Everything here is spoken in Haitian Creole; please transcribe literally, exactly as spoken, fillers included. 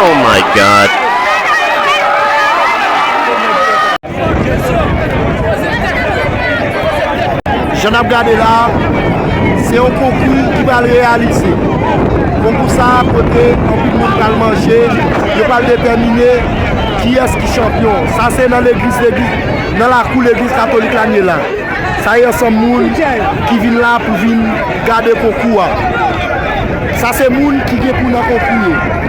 Oh my God. Jan n ap gade la, se yon konkou ki pral reyalize. Konkou sa a kote anpil moun pral manje, yo pral detèmine kiyès ki chanpyon. Sa se nan legliz, legliz, nan lakou legliz katolik la n ye la. Sa e ansanm moun ki vin la pou vin gade konkou a. Sa se moun ki gen pou nan konkou yo.